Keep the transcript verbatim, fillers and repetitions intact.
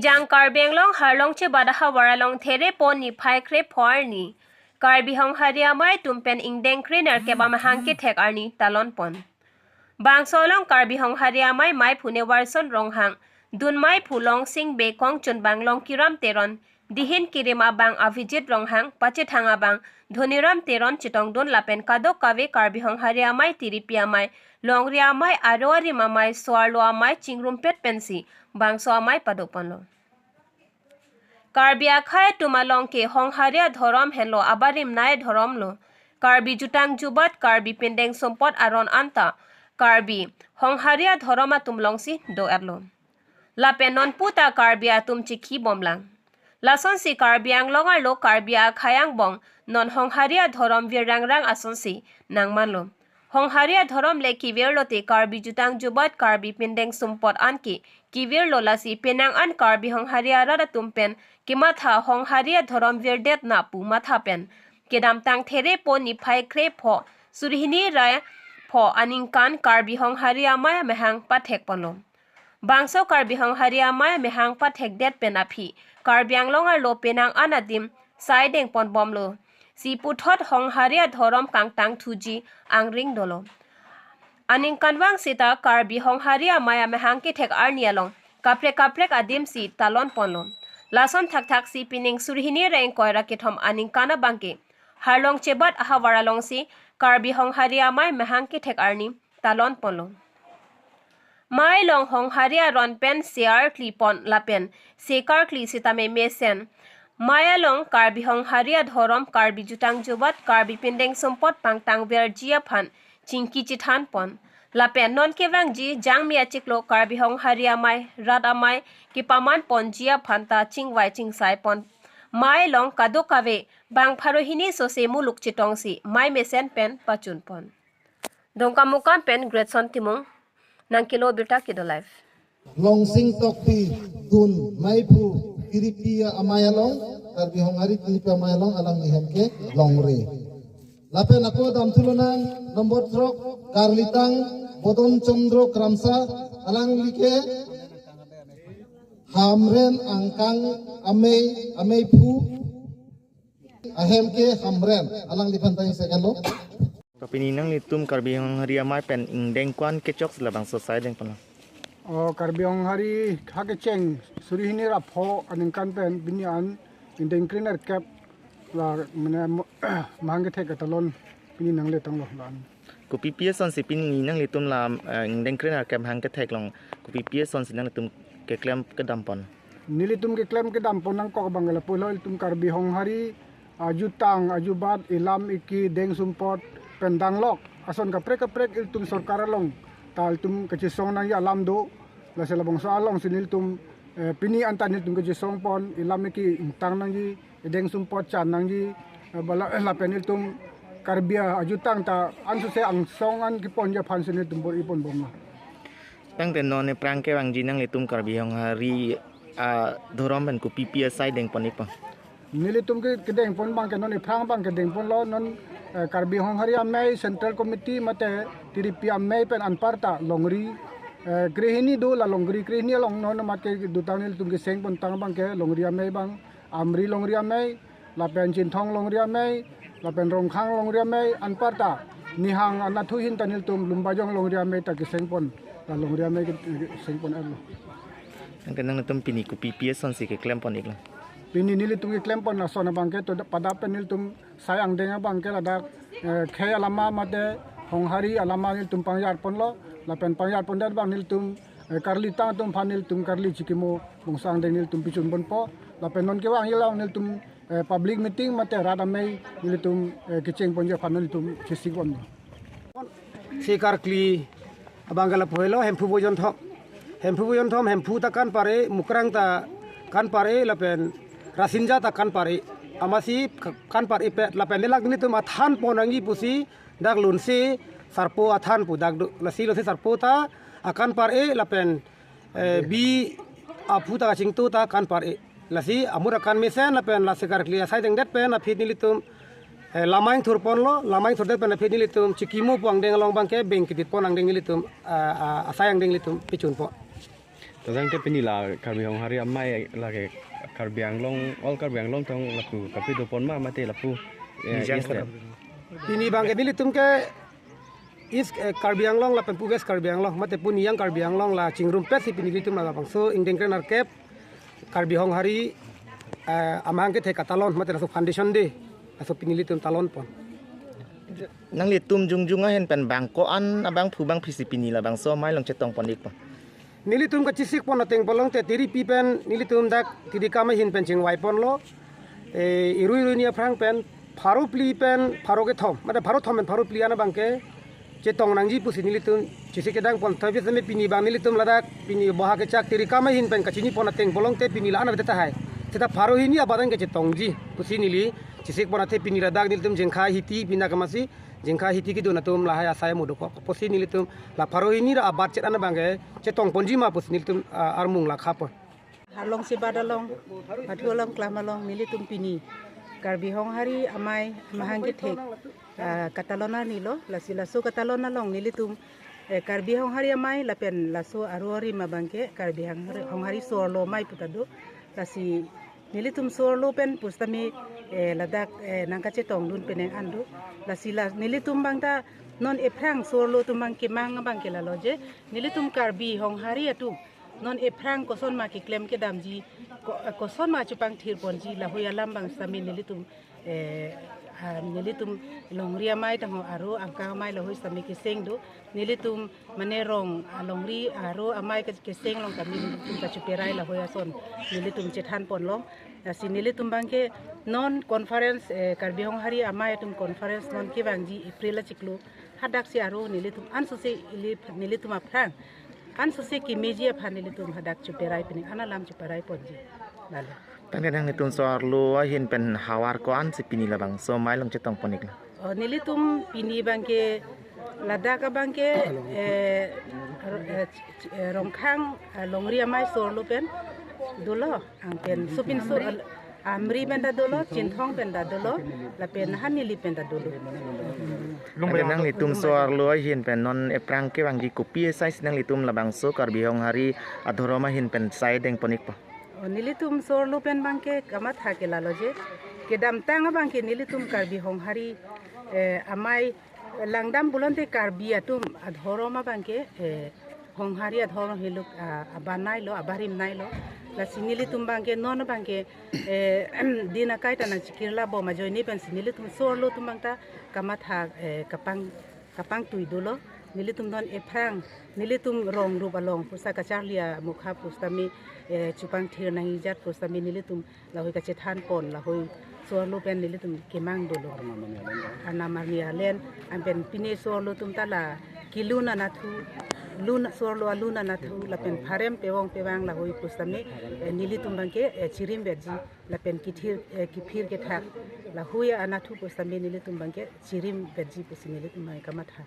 Jang Karbi Anglong Harlongche Badaha Waralong Therepo niphai krepho arni Karbi Honghari Amei atum pen ingdeng krenerkep amahang kethek arni talon pon. Bangso along Karbi Honghari Amei meiphu Newarson Ronghang, dun meiphu Longsing Bey, kongchunbang Longkiram Teron, dihin kirim abang Avijit Ronghang, pachethang abang Dhoniram Teron chetongdun lapen kadokave Karbi Honghari Amei, Tiripi Amei, Longri Amei, Aro Arim Amei, So-arlo Amei chingrumpet pensi bangso amei padokponlo. Karbi akhei atum along ke Honghari adhorom henlo, abarim nei adhorom lo. Karbi jutang jubat, Karbi pindeng sumpot aron anta Karbi Honghari adhorom atum alongsi do-etlo. Lapen non puta Karbi atum chikhi bomlang. Lasonsi Karbi Anglong arlo Karbi akhei angbong non Honghari adhorom virrangrang asonsi nangmanlo. Honghari adhorom le kevirlote Karbi jutang jubat, Karbi pindeng sumpot anke kevirlo, lasi penang an Karbi Honghari arat atum pen kematha Honghari adhorom virdetna pu matha pen kedamtang Therepo niphai krepho, suri hini ra pho aningkan Karbi Honghari Amei amahang pathekponlo. Bangso Karbi Honghari Amei amahang pathekdet pen aphi Karbi Anglong arlo penang an adim sai dengpon bomlo. Si puthot Honghari adhorom kangtang thuji angring dolo. Aningkanvang seta Karbi Honghari Amei amahang kethek arni along kaprek kaprek adimsi talon ponlo. Lason thakthaksi pining suri hini ra ingkoi ra kethom aningkan abangke Harlongche Badaha Waralongsi Karbi Honghari Amei amahang kethek arni talon ponlo. Mei along Honghari aron pen se-arkli pon lapen se karkli sitame mesen. Mei along Karbi Honghari adhorom, Karbi jutang jubat, Karbi pindeng sumpot pangtang verji aphan chingki chethan pon. Lapen non kevangji Jangmi achiklo Karbi Honghari Amei, rat amei kepaman ponji aphan ta chingvai chingsai pon. Mei along kadokave bang pharo hini sose muluk chetongsi mei mesen pen pachun pon. Dongkamukam pen Gretson Timung, nangkelo birta Kedo Live. Longsing Tokbi, dun meiphu Tiripi Amei along, Karbi Honghari Tiripi Amei along alangli hem ke Longri. Lapen ako damthu lonang number throk, karlitang Bodon Chandra Kramsa, alangli ke Hamren angkang amei, ameiphu ahem ke Hamren, alangliphan ta ing second lo. Pini nanglitum Karbi Honghari Amei pen ingdeng ko-an kechok si labangso sai dengponlo? O, Karbi Honghari ha kecheng suri hini ra pho aningkan pen pini an ingdeng krenerkep la mane mo-, mahang kethek atalon pini nangle tanglo la. Kopipi asonsi pini nanglitum la, eh, ingdeng krenerkep mahang kethek along kopipi asonsi nanglitum keklem kedam pon? Nelitum keklem kedam pon nangkok abang ke lapulo, ilitum Karbi Honghari ajutang ajubat, ilam iki, deng sumpot pen danglok ason kaprek kaprek ilitum sorkar along ta ilitum kachesong nangji alam do. Lasi labangso alongsi nelitum, eh, pini anta nelitum kachesong pon, ilam iki ingtang nangji, ideng sumpot chan nangji, eh, bala, eh, lapen ilitum Karbi ajutang ta ansose angsong an keponji aphansi nelitum bor-i pon bomlo. Tangte non aphrang kevangji nanglitum Karbi Honghari adhorom pen kopipi asai dengpon-ikpo? Nelitum ke kedengpon abang ke non aphrang abang kedengponlo, non, eh, Karbi Honghari Amei Central Committee mate Tiripi Amei pen anparta Longri, eh, krehini do, la Longri krehini along non mate dotang nelitum keseng pontang abang ke Longri Amei abang, Amri Longri Amei, lapen Chinthong Longri Amei, lapen Rongkhang Longri Amei, anparta nihang anatthu ahin ta nelitum Lumbajong Longri Amei ta keseng pon, la Longri Amei ke-, keseng pon-etlo. Tangte nanglitum pini kopipi asonsi keklem pon-iklo? Pini nelitum keklem pon ason abang ke to pada pen nelitum sai angdeng abang ke ladak, eh, khei alama mate Honghari alama nelitum pangjat ponlo, lapen pangjat pondet abang nelitum, eh, karlitang atum aphan nelitum karli chikimo bongso angdeng nelitum pichun ponpo, lapen non kevangji along nelitum, eh, public meeting mate rat amei nelitum, eh, kecheng ponji aphan nelitum chesik ponlo. Se karkli abang ke lapulo, Hemphu Bojonthom. Hemphu Bojonthom, Hemphu ta kanpar-e, Mukrang ta kanpar-e, lapen Rasinja ta kanpar-e. Amatsi ka-, kanpar-e pet, lapen delak nelitum athan pon nangji pusi dak Lunse Sarpo athan pu dak do. Lasi Lunse Sarpo ta akanpar-e, lapen, eh, bi aphu ta kachingtu ta kanpar-e. Lasi amur akan mesen lapen lasi karkli asai dengdet pen aphi nelitum, eh, lamai thur ponlo, lamai thurdet pen aphi nelitum chikimo pu angdeng along abang ke beng kedit pon angdeng nelitum, ah, ah, asai angdeng nelitum pichun pon. Tangte pini la Karbi Honghari Amei lake Karbi Anglong, all Karbi Anglong tong lapu kapi dopon ma mate lapu, eh, Nijang East kodak. Pini abangke nelitum ke East, eh, Karbi Anglong lapen pu West Karbi Anglong mate pu niyang Karbi Anglong la chingrumpetsi pini nelitum labangso ingdeng krenerkep Karbi Honghari, eh, amahang kethe katalon mate laso foundation day laso pini nelitum talonpon. Nanglitum jongjong ahin pen bang ko-an abangphu bangphisi pini labangso amei along chetongpon-ikpo? Nelitum kachesikpon ateng pulote tiripi pen nelitum dak tirikam ahin pen chingvaiponlo. Eh, irui irui ni aphrang pen pharo phli pen pharo kethom, mate pharo thom pen pharo phli an abangke chetong nangji pusi nelitum chesik kedangpon. Thabi seme pini abang nelitum ladak pini boha kechak tirikam ahin pen kachinipon ateng pulote pini la-an ave tahai. Seta pharo hini abat an ke chetongji pusi neli chesikpon athe pini ladak nelitum Jengkha Hiti pina kamasi Jengkha Hiti kedun atum lahai asai muduk kok. Pusi nelitum la pharo hini ra abat chet an abangke chetongponji ma pusi nelitum, ah, armung la khapon. Arlong sebat along, mathu along, klam along, nelitum pini Karbi Honghari Amei amahang kethe, ah, katalon arnilo, lasi laso katalon along nelitum, eh, Karbi Honghari Amei lapen laso aru arim abangke Karbi Honghari, Honghari So-arlo Amei pu ta do, lasi nelitum So-arlo pen pusitame, eh, ladak, eh, nangkachetongdun penang an do. Lasi la nelitum abang ta non ephrang So-arlo atum abang kemang abangke lalo je, nelitum Karbi Honghari atum non ephrang koson ma keklem kedamji, ko-, eh, koson ma chepangthirponji, lahui alam abang sitame nelitum, eh, ah, nelitum longri amei tangho aru angkang amei lahui sitame keseng do. Nelitum mane rong alongri aru amei ke-, keseng along kami nelitum kacheperai lahui ason nelitum chethanponlong. Lasi nelitum abangke non conference, eh, Karbi Honghari Amei atum conference non kevangji April achiklo hadaksi aru nelitum ansose ili-, nelitum aphrang ansose kemeji aphan nelitum hadak cheperai pini, ana alam cheperaiponji. Lalo. Tangte nanglitum So-arlo ahin pen havar ko-ansi pini labangso amei along chetongpon-iklo? Oh, nelitum pini abangke ladak abangke, eh, ro-, eh, ch-, ch-, eh, Rongkhang, eh, longri amei So-arlo pen dolo, anpen supin So-, eh, Amri pen ta dolo, Chinthong pen ta dolo, lapen Hanili pen ta dolo. Tangte nanglitum So-arlo ahin pen non ephrang kevangji kopi asai si nanglitum labangso Karbi Honghari adhorom ahin pen sai dengpon-ikpo? Oh, nelitum So-arlo pen abangke kamatha ke lalo je. Kedamtang abangke nelitum Karbi Honghari, eh, Amei langdam pulote Karbi atum adhorom abangke, eh, Honghari adhorom hiluk, ah, abanai lo, abarim nai lo. Lasi nelitum abangke non abangke, eh, din akai ta nangchekirla bom ajoine pensi nelitum So-arlo atum abang ta kamatha, eh, kapang kapangtui dolo. Nelitum non ephrang, nelitum rong rup along pusa kacharli amokha pusitame, eh, chepangthir nangji ajat pusitame nelitum lahui kachethanpon, lahui So-arlo pen nelitum kemang dolo. Arnam arni alen, anpen pine So-arlo atum ta la kelun anatthu, lun So-arlo alun anatthu, lapen pharem pevong pevang lahui pusitame, eh, nelitum abangke, eh, chirimvetji, lapen kithir, eh, kiphir kethak, lahui anatthu pusitame nelitum abangke chirimvetji pusi nelitum abang kamatha.